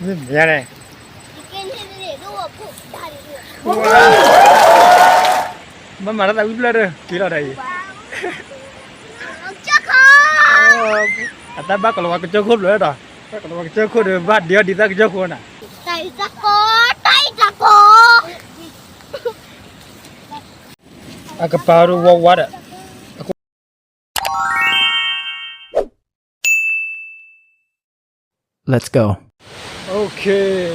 မ့ၢ်မ့ၢ်န့ၣ်, မၤမၤတၢ်သးဝံၣ်ဖျၢၣ်ဒီး က့ၤလီၤတၢ်အံၤ, အတၢ်ဘၣ်ကလီၤဝါကစၢၢ်ခိၣ်ဖျၢၣ်ဒီး, ဘၣ်ကလီၤဝါကစၢၢ်ခိၣ်ဒီး ဘၣ်ဒ့အီၣ်ဒံးသၣ်ကစၢၢ်ခိၣ်နၤ, တၢ်အံၤတၢ်ကီ, တၢ်အံၤတၢ်ကီ, အကပၤဒိဝါဝါဒီး Let's go. Okay,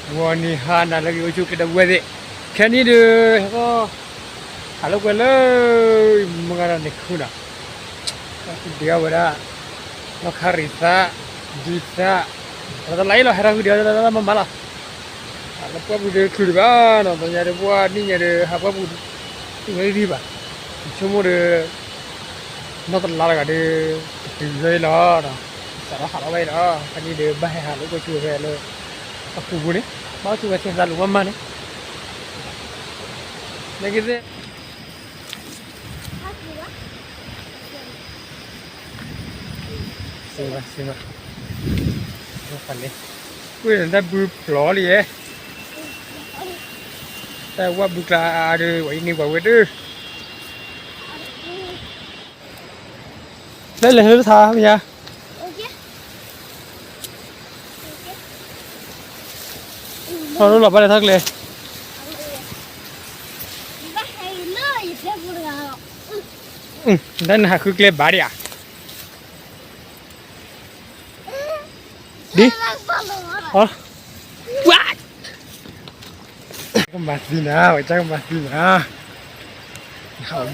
ဂီၤနံၤဟါနၤလၢအဂ့ၤ အိၣ်ဆူၣ်က့ၤဒီပုၢ်ဝဲၢ်သ့ၣ်, ခဲနံၣ်ဒီး ဟဲကီ ဟးလိာ်ကွဲလၢ မုၢ်ဂၤဒီးန့ၣ်ခုနီၤ, ဒ့အီၣ်ဝဲဒၣ် နီၢ်ခါရံၤသၣ်, ဒံသၣ်, တလါအံၤလီၤ ဟဲထီၣ်ဃုဒ့အီၣ်တၢ်မၤမၤလီၤ, လၢပှၢ်ပူၤဒီးချုးဒံးဘၣ်နီၤ, တနံၤညါဒီးပှၢ်နံၣ်ညါဒီး ဟးပှၢ်ပူၤ တုၤဝဲဒံးဘၣ်, ဆိကမိၣ်ဒီး နီၢ်တလါတဂၤဒီး ကတုၤဝဲအံၤလီၤ, စးထီၣ်ဟးထီၣ်ဝဲအံၤလီၤ, ဖဲန့ၣ်ဒီးဘၣ်ဟဲဟးလိာ်ကွဲဆိဝဲဖဲလၢ အပူၤပူၤန့ၣ်, ဘၣ်ဆိဝဲဆဲသးလိာ်မးမးန့ၣ်, နကသ့ၣ် စ့မး စ့မး, ကွၢ်န့ၣ် တၢ်ဘုဖျိးလံ, တၢ်ဝၣ်ဘုကျါဒီး ဝဲအံၤန့ၢ်ပှၤဝဲဒၣ် လၢလဲၤလၢထါမ့ၢ်ဧါ, ထီၣ်လီၤဘၣ်လဲၤထီၣ်ကျဲ, တၢ်နဟးဃုကျဲဘၣ်ဒံးဧါ, ဒ် ကမၤသံနၤ, ဝဲကမၤသံနၤ, ဟးဘု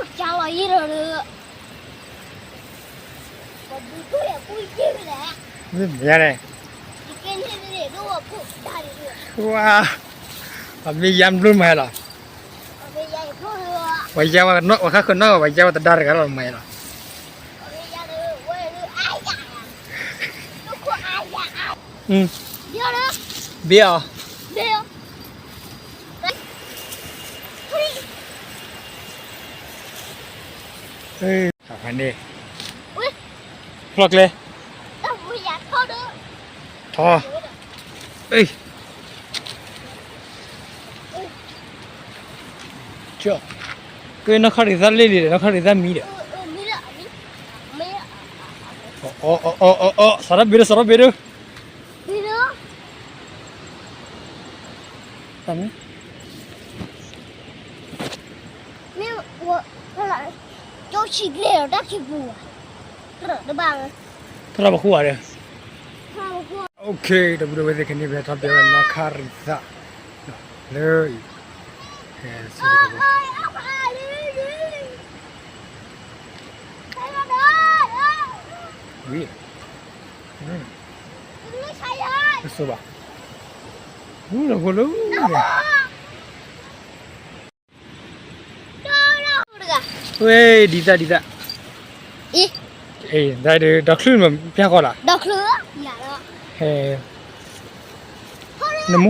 ကျါ မ့ၢ်မ့ၢ်န့ၣ်, ဝါ, ပမ့ၢ်ယါဘျုးမးလီၤ, ဝဲယါဝဲ ဝဲခါဃုနီၢ် ဝဲယါဝဲတဒါတဂၤလီၤမးလီၤ, ဘ့ၣ်အီၤ, ဘ့ၣ်အီၤ, ဖျီၣ်ကျဲ, ထီ, ကဲ နီၢ်ခါရံၤသၣ်လ့ၣ်လံဒီး နီၢ်ခါရံၤသၣ်မံဒီး, စးထီၣ်ဘ့ၣ်ဒီး စးထီၣ်ဘ့ၣ်ဒီး, တၢ်မ့ၢ် ကၠိဆံးကျဲဒီးတၢ်ခံပူၤ, တရၢတဘၣ်, တရၢပခိၣ်ဧါဒီး, okay ဒီပုၢ်ဒီဝဲၢ်သ့ၣ် ခဲနံၣ်ဖဲထီၣ်ပၠးဝဲနီၢ်ခါရံၤသၣ် လၢအံၤ, ဝံၤ, တစိဘၣ်, လၢဖိလၢ ဝဲ ဒ်သၣ်ဒ်သၣ်, အံၤ ဒ်ဒီးချုးမး ပျၢ်ဃီလီၤ, ဟဲ, နမူ,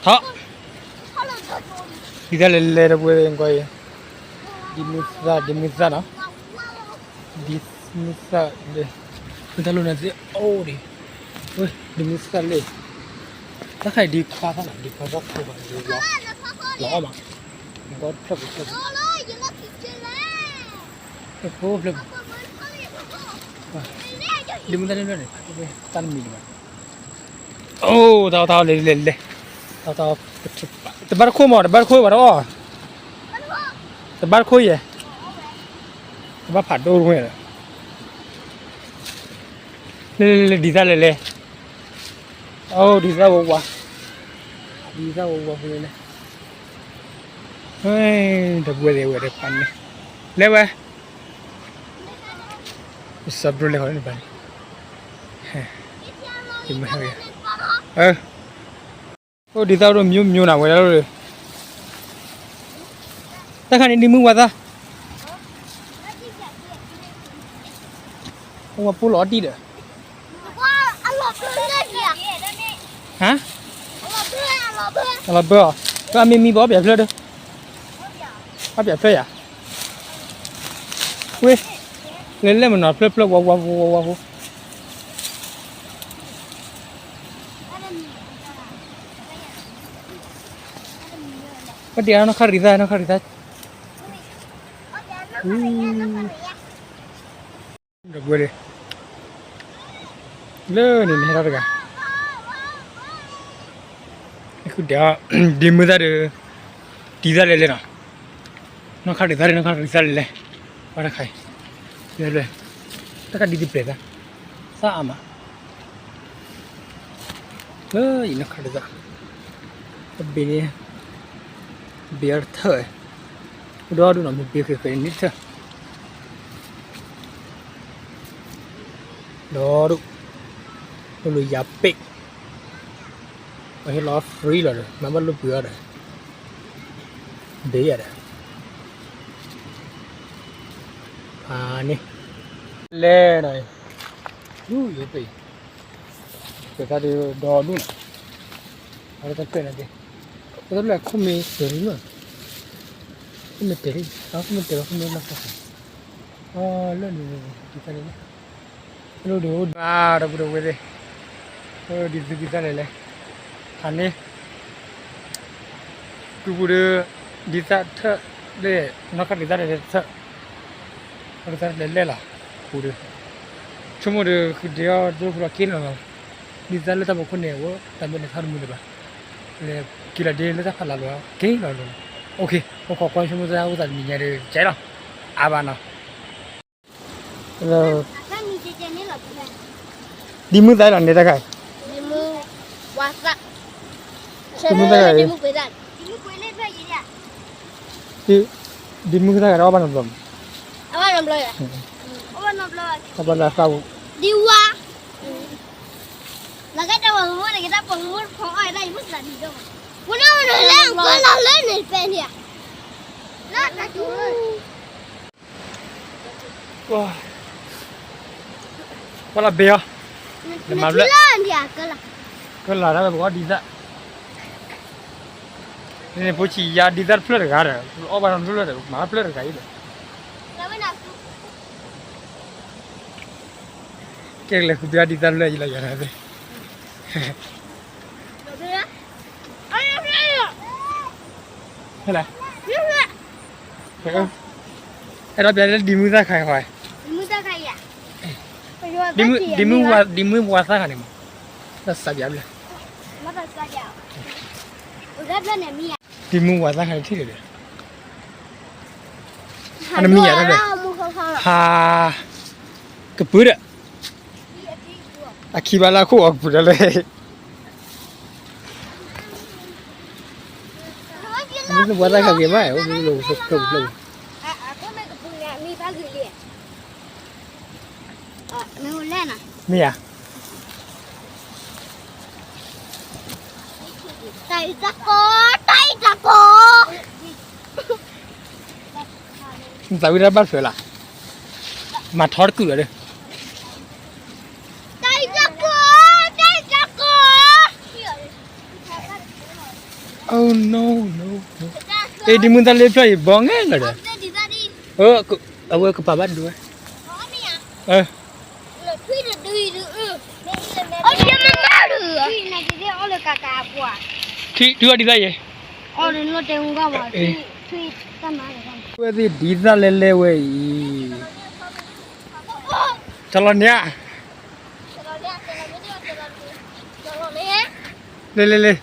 ထီ, ဒ်သၣ်လဲၤလဲၤ ဒီပုၢ်ဝဲၢ်သ့ၣ်ကွၢ်အံၤ, ဒ်မုၢ်သၣ် ဒ်မုၢ်သၣ်နီၤ, ဒ်မုၢ်သၣ်လဲၤ, မုၢ်သၣ်လိၣ်န့ၣ်သ့ၣ်အိၣ်ဒံး, ဒ်မုၢ်သၣ်လဲၤ, တၢ်ခါအံၤဒ်ခွါသၣ်နီၤ ဒ်ခွါသၣ်ဖိဘၣ်ဒ်ဝါ, လီၤအီၣ်မး, ဘီဖျၢၣ်ပူၤဖျၢၣ်ပူၤ, ဖျၢၣ်ဖိဖျၢၣ်ပူၤ, ဒ်မုၢ်သၣ်လဲၤန့ၣ် တၢ်တမံၤဒံးဘၣ်, အိၣ် တၢ်အီၣ်တၢ်အီလဲၤလဲၤလဲၤ, တၢ်အီၣ်တၢ်အီ, တဘၣ်တခိၣ်မး တဘၣ်တခိၣ်ဘၣ်တအီၣ်, တဘၣ်တခိၣ်ယဲၢ်, တဘၣ်ဖးဒိၣ်တဝဲၢ်လီၤ, လဲၤလဲၤလဲၤ ဒ်သၣ်လဲၤလဲၤ, အိၣ် ဒ်သၣ်ဝဲဝါ, ဒ်သၣ်ဝဲဝါဖဲလဲၣ်, ဒီပုၢ်ဝဲၢ်သ့ၣ်ဝဲတဖၣ်န့ၣ်, လဲၤဝဲ စးဘျုးလဲၤဃီလၢနပၢ်န့ၣ်, ယမ့ၢ်ဟဲ, အိၣ်ဒ်သၣ်ဒိၣ်မံၤမံၤနၤဝဲဒၣ်လီၤ, တၢ်ခါန့ၣ်ဒ်မုၢ်ဝါသၣ်, ဝဲပူလီၤအီၣ်တံၢ်ဒီး, ဟါ, အလီၤဘၢအီၤ, တၢ်မံမံဘၣ်အီၣ်ပၠးဖျၢၣ်ဒီး, အီၣ်ပၠးဖျၢၣ်ယၤ, ဝဲ လဲၤလဲၤမနီၤ ဖျၢၣ်ဖျၢၣ်ဝါဝါဝါဝါဝါဖိ, ပဒံးနီၢ်ခါရံသၣ် နီၢ်ခါရံသၣ်, ဒီပုၢ်ဝဲၢ်လံ, လၢန့ၣ်န့ၣ်ဟဲထီၣ်တဂၤ, ဒ်မုၢ်သၣ်ဒီး ဒံသၣ်လဲၤလဲၤနီၤ, နီၢ်ခါရံသၣ်ဒီး နီၢ်ခါရံသၣ်လဲၤလဲၤ, ဘၣ်တခါအံၤ, လဲၤလဲၤ, တၢ်ခါဒ်တပျဲၤသၣ်, သၣ်အါမး လၢအံၤနီၢ်ခါတသၣ်, တဘ့ၣ်န့ၣ်, ဘ့ၣ်အီၤတထၢၣ်, ဒီဒူၣ်နီၤ မ့ၢ်ဘ့ၣ်ဃဲးဃဲးန့ၣ်တထၢၣ်, ဒီဒူၣ်, လိၣ်ယၤပ့ၣ်, အဟ့ၣ်လီၤ free လီၤဒီး မၤဘၣ်လိၣ်ပှ့ၤအီၤဒီး, ဘ့ၣ်ယၤဒီး, ဖးန့ၣ်, လဲၤနီၤ, ဒူၣ်ယၤပ့ၣ် ပှဲၤသၣ်ဒီးဒီဒူၣ်နီၤ, အဝဲတဖျၢၣ်န့ၣ်, ပတဖျၢၣ်ခိၣ်မ့ၢ်တၢၤလံ, ခိၣ်မ့ၢ်တၢၤလံ, အခိၣ်မ့ၢ်တၢၤလီၤ ခိၣ်မ့ၢ်လီၤ, လၢန့ၣ်, ဒ်သၣ်န့ၣ်, လၢဒီးအိၣ်ဘၣ်ဒီပုၢ်ဒီဝဲၢ်သ့ၣ်, ဒ်သုးက့သၣ်လဲၤလဲၤ, ဖးန့ၣ် ကုပူၤဒီး, ဒ်သၣ်ထၢၣ်, လၢ, နီၢ်ခါဒ်သၣ်လဲၤလဲၤတထၢၣ်, အဒ်သၣ်လဲၤလဲၤလီၤ, ပူၤဒီး, ဆိကမိၣ်ဒီး ဃုဒ့အီၤဒိၣ်ဖိလီၤက့ၤလီၤလီၤ, ဒ်သၣ်လၢတၢ်ပိာ်ခိၣ်န့ၣ် အဝဲတၢ်မ့ၢ်လဲၤထီၣ်တမုာ်လၢၤဘၣ်, လဲၤက့ၤလီၤဒ့လၢတၢ်ဖးလၢ်လီၤ က့ၤလီၤလီၤ, OK, အိၣ်ခိးကွၢ်ဆိကမိၣ်သၢအိၣ်သးတနံၤညါဒီး ကဲလီၤ, အါဘၣ်နီၤ ဒ်မုၢ်သၣ်လီၤန့ၣ်တခါ, ဒ်မုၢ်သၣ်, ဒ်မုၢ်သၣ်တခါ, အီၣ်ဘၣ်နီတဘျီ, အီၣ်ဘၣ်လၢသၣ်ပူၤ, ဒ်ဝါ, နကဲတၢ်ပိာ်မုၣ်န့ၣ် ကဲတၢ်ပိာ်မုၣ်တဖီအီၣ်ဒၣ်ယဘၣ်သးဒ်ဒီး, ဝဲလၢန့ၣ်ပဲန့ၣ်, ပှၤလီၤဘ့ၣ်အီၤ, နမၤဖျၢၣ်, ကလီၤတၢ်ဝဲပကအီၣ်ဒ်သၣ်, န့ၣ်ဖိဆံးယါဒ်သၣ်တဖျၢၣ်တဂၤဒီး အီၣ်ဘၣ်နီတဖျၢၣ်ဒီး မၤဖျၢၣ်တဂၤအံၤဒီး, ကဲကလဲၤဃုပျၢ်ဒ်သၣ်ဖျၢၣ်အံၤလီၤယၤန့ၣ်သ့ၣ် ဟဲလၢ, အဲၣ်ဒိးပျၢ်လၢဒ်မုၢ်သၣ်ခါဃီ, ဒ်မုၢ်ဝါ, ဒ်မုၢ်ဝါသၣ်ခါန့ၣ်မး, တၢ်စးပျၢ်ဘျၢ, ဒ်မုၢ်ဝါသၣ်ခါန့ၣ်ထံၣ်ဒီး, အနမံၤယၤတၢ်ဘျၢ, ဟါ, ကပုၤဒီး, အခံဘၣ်လၢအခိၣ်အီၤကပုၤဒီးလၢ မ့ၢ်သပှၢ်တၢ်ခါက့ၤမး အိၣ်မ့ၢ်လိာ်ဖျိဖျိဖျိ, မ့ၢ်ဧါ, တၢ်အံၤတၢ်ကီ, တၢ်အံၤတၢ်ကီ, နသးဝံၣ်တၢ်ဘၣ်ထွဲလီၤ, မၤထီတကုာ်လီၤဒီး တၢ်အံၤတၢ်ကီ, တၢ်အံၤတၢ်ကီ, Oh no no no, အ့ ဒ်မုၢ်သၣ်လၢဖျၢၣ်အံၤဘီငဲလီၤဒီး, အဝဲကပာ်ဘၣ်ဒိဝဲ, ခံ တုၤအီၤဒ်သၣ်ယဲၢ်, ဝဲသ့ၣ်ဒ်သၣ်လဲၤလဲၤဝဲအံၤ, တလီၤန့ၣ်ဧါ, လဲၤလဲၤလဲၤ,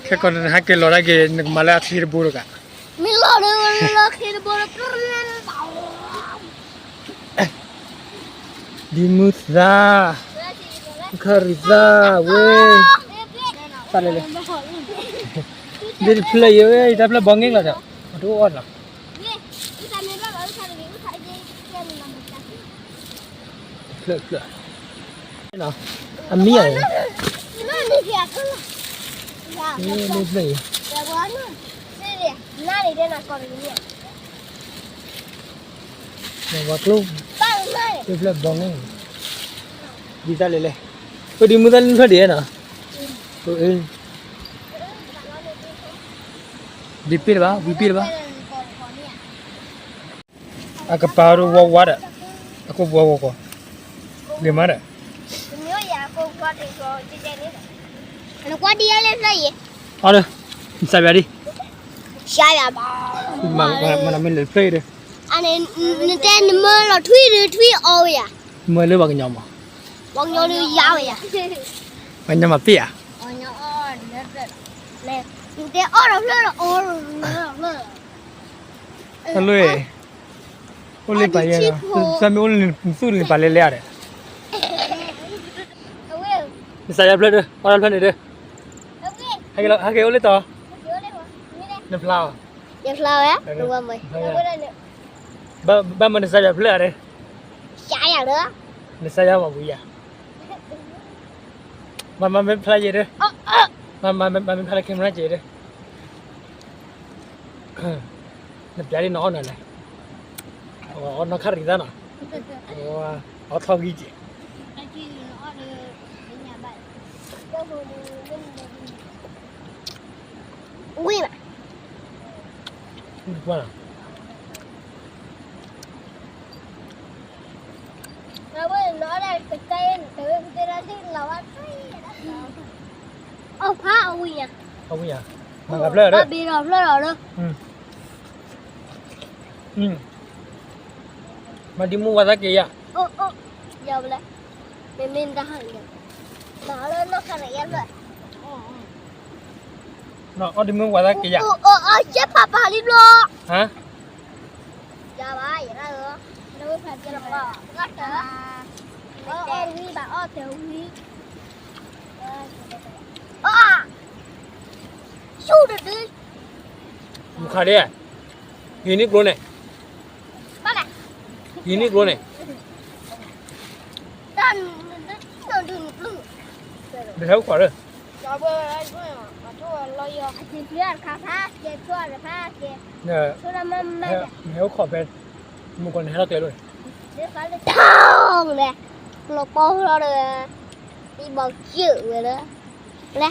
ခဲကီးနဟဲက့ၤလီၤဒၣ်က့ၤ နကမၤလၢအချ့တဘိတကး, မ့ၢ်လီၤဒီးလၢချ့တဘိဒီး ဒ်မုၢ်သၣ်, ခရံသၣ်ဝဲ, တၢ်လဲၤလဲၤ, ဒ်တဖျၢၣ်ယဲၢ်ဝဲ တၢ်ဖျၢၣ်ဘီငဲလီၤဒီး, အတအိၣ်အီၣ်လီၤ, ဖျၢၣ်ဖျၢၣ်, အမံၤဧါ, မ့ၢ်ဖျၢၣ်အံၤ, ဝဲကျိ, ဖျၢၣ်ဘီန့ၣ်, ဒ်သၣ်လဲၤလဲၤ, ပဒ်မုၢ်သၣ်လၢဖျၢၣ်ဒ်နီၤ, ဒ်ပ့ၢ်တဘၣ် ဝံၤပ့ၢ်တဘၣ်, အကပၤဒိဝါဝါဒီး အကိာ်ပှၤဂီၤကီး, ဂ့ၤမးဒီး, နကွၢ်ဒ်လဲၣ်ဖျၢၣ်အံၤ, အီဒီး, နစးယၤဒံး, စးယၤဘၣ်, မနမ့ၢ်လဲၤဖျၢၣ်အံၤဒီး, နတဲနမၢလီၤထွံဒီးထွံအီဝဲယၤ, မၢလၢပှၤကညီမး, ပှၤကညီဒုးယါဝဲယၤ, ပှၤကညီမၤပ့ၢ်ဧါ, နတဲအီဒီးဖျၢၣ်ဒီးအီဒီးဖျၢၣ်, တၢ်လၢ အိၣ်လၢပာ်ယဲ, သးမ့ၢ်အိၣ်လၢနသူၣ်န့ၣ်ပာ်လဲလဲဧါဒီး, နစးယၤဖျၢၣ်ဒီး အီဒီးဖျၢၣ်န့ၣ်ဒီး, ဟဲက့ၤအိၣ်လၢတီၤ, နဖျါအီၤ, ယဖျါဝဲ, ဘၣ်မၤနစးယၤဖျၢၣ်ဧါဒီး, နစးယၤမၤပူၤယၤ, မၤမၤမ့ၢ်ဖျါယဲဒီး, မၤမၤမ့ၢ်ဖျါလၢ camera ကဲဒီး နပျးဒ်နအီၣ်နၤလဲၣ်, အီၣ်နီၢ်ခါရံၤသၣ်နီၤ, အီၣ်ထီၣ်ဂံၢ်ကဲး, ဝ့ၢ်ဘၣ်, ကွၢ်နီၤ အီၣ်ဖးအဝံၤညါ, အဝံၤညါ, မၤကဖျၢၣ်ဒီး, ဘၣ်ဘ့ဒီးဖျၢၣ်ဒီး, မၤဒ်မူဝဲသးက့ၤယၤ, ယၤဘလဲ, မ့မ့ၢ်တၢ်ဟါန့ၣ်, မၤလၢနီၢ်ခါန့ၣ်ယၤဖျၢၣ်, အီၣ်ဒ်မူဝဲသးက့ၤယၤ, အီၣ်ကဲဖးပာ်လံဘျီ, ယၤဘၣ်ယၤ, အီၣ်ဝံၤဘၣ်အီၣ်တဝံၤ, ဆူၣ်တဒု, မူခါဒဲ, ဟံးန့ၢ်ကျိန့ၣ်, ဟံးန့ၢ်ကျိန့ၣ်, ဒုးဟဲအိၣ်ခိးလၢ, နဟဲအိၣ်ခိးဖဲ, မုၢ်ကီၢ်န့ၣ်ဟဲထီၣ်ကျဲလိာ်န့ၣ်, လဲၤ, လီၤပီလီၤဒီး, တံဘီကၠၢ်ဝဲလၢ, လဲၤ,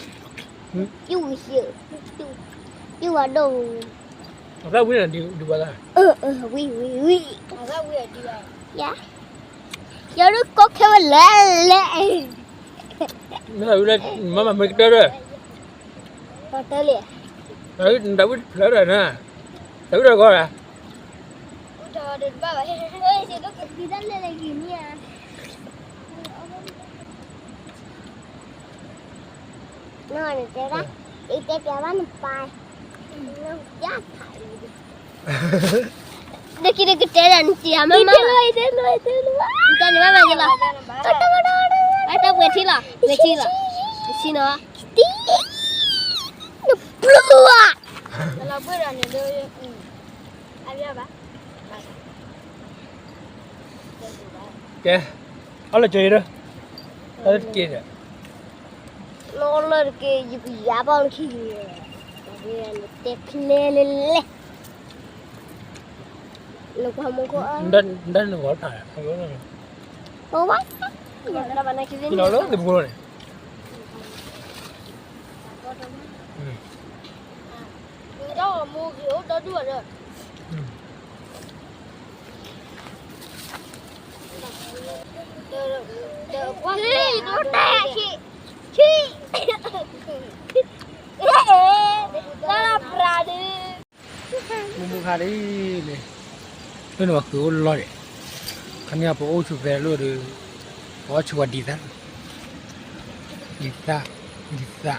ယူၢ်ဝဲ, ယူၢ်ဝဲဒိၣ်, အဖျၢၣ်ဝံၤန့ၣ်ဒုးဘၣ်သး, ဝံၤဝံၤဝံၤ, ယၤ, ယၤဒုးကိးခဲဝဲလဲၣ်လဲၣ်, မ့ၢ်သးဝံၤလၢ, မၤမၤမ့ၢ်ကတၢၢ်ဒီး, တၢၢ်လံ, တၢ်ဝံၤတဖျၢၣ်ဒီးနၤ, တၢ်ဝံၤဒီးဂီၢ်ဒီး နတဲဒၣ်, ယတဲပျးဘၣ်နပၢ်, နကတဲဒၣ်နစံးမၤမၤ, နတဲနမၤမၤယလီၤ, တၢ်ပှဲၤထံလီၤ, ပှဲၤထံလီၤ, နဆံနီၤ, နပျုၢ်ဧါ, ကဲ, အီၣ်လၢကၠီယဲဒီး, အီၣ်လၢတက့ၢ်ဒီး, လၢအီၣ်လၢတက့ၢ် ယကယါဘၣ်လၢခံ, တဲဖျဲလဲၣ်လဲၣ်, နကွၢ်မူခိၣ်, နတၢ်နဂီၤတဖၣ်, ဝါ, လီၤလၢတပူၤလီၤန့ၣ် မူမူခါဒ်န့ၣ်, လၢနဝၤဃုာ်အိၣ်လီၤဒံး, ခါန့ၣ်ပအိၣ်ဆူၣ်ဖဲလိၣ်ဒီး, ပအီၣ်ဆူၣ်ဝဲဒ်သၣ်, ဒ်သၣ်, ဒ်သၣ်,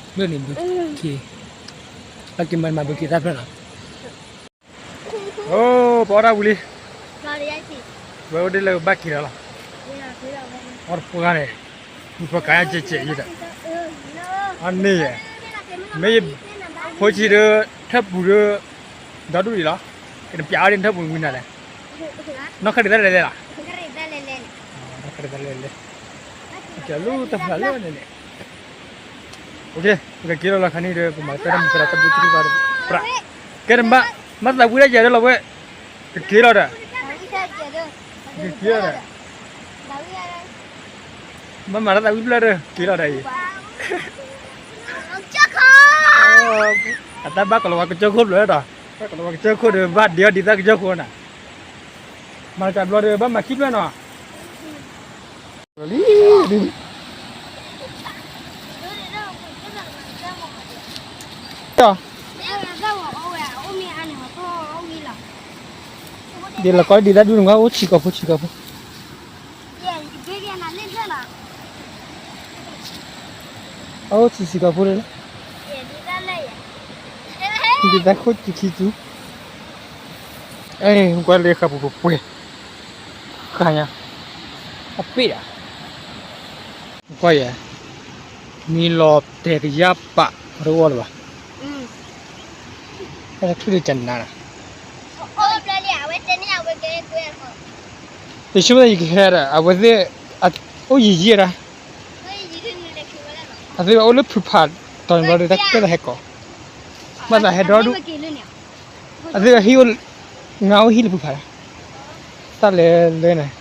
လၢန့ၣ်ဘုခ့, လၢက့ၤမၤမၤဘုခ့သၣ်ဖျၢၣ်နီၤ. အိ, ပအီၣ်တၢ်ဝံၤလံ, ဝဲအိၣ်ဒ်လၢဘၣ်က့ၤလီၤလီၤ, အီၣ်တပှၢ်န့ၣ်, ပှၤကါယါကဲးကဲးယဲဒီး, အန့ၣ်ယဲ, မ့ၢ်ယဖိဆံးဒီး, ထၢၣ်ပူၤဒီး, ဒီဒူၣ်အံၤလီၤ, ကနပျးအီၣ်ဒ်နထၢၣ်ပူၤဝံၤနၤလဲၣ်, နီၢ်ခါဒ်သၣ်လဲၤလဲၣ်လီၤ, နီၢ်ခါဒ်သၣ်လဲၤလဲၣ်, ကလူတဖျၢၣ်လၢန့ၣ်န့ၣ် ပကက့ၤလီၤလီၤခါန့ၣ်ဒီး ပမၤတၢ်မုာ်သးတၢ်ဘုးတံၢ်ဘၣ်, ကဲ, မၤသးဝံၣ်တၢ်ယဲဒီးလီၤဝဲ, ကက့ၤလီၤဒီး, ကက့ၤလီၤဒီး, မၤမၤတၢ်သးဝံၣ်ဖျၢၣ်ဒီး က့ၤလီၤဒီးအံၤ, အတၢ်ဘၣ်ကလီၤဝါကစၢၢ်ခိၣ်ဖျၢၣ်ဒီး, ဘၣ်ကလီၤဝါကစၢၢ်ခိၣ်ဒီး ဘၣ်ဒ့အီၣ်ဒ်သၣ်ကစၢၢ်ခိၣ်နၤ, မၤတၢ်ဘျီဒီး ဘၣ်မၤခံဖျၢၣ်နီၤ. လံ ဒ်လီၤကီဒ်သးဒူၣ်နကွၢ် အိၣ်ဆံးကီၢ်ဖိဆံးကီၢ်ဖိ, အိၣ်ဆံးဆံးကီၢ်ဖိလၢ ဒ်သးခိၣ်စူၤခံစူၤ, ကွၢ်လၢဃာ်ပူၤပှဲၤ, ဃာ်ညါ, အပ့ၢ်ဒၣ်, ကွၢ်ယဲ, မ့ၢ်လီၤတဲာ်ကယၢ်ပာ် တအိၣ်လၢၤဘၣ်, တချုးလၢကနၤလီၤ, ယဆိကမိၣ်ယကဟဲဒၣ် အဝဲသ့ၣ် အိၣ်ယံာ်ယံာ်ဒၣ်, အသ့ၣ်အိၣ်လၢဖုဖး တီၤန့ၣ်ဘျီဒီး တၢ်ကဲသးဟဲကိး, ဘၣ်သးဟဲဒိၣ်ဒူၣ်, အသ့ၣ်ဟံၣ်အိၣ်, ငါအိၣ်ဟံၣ်လၢဖုဖး, တၢ်လဲၤလဲၤန့ၣ်,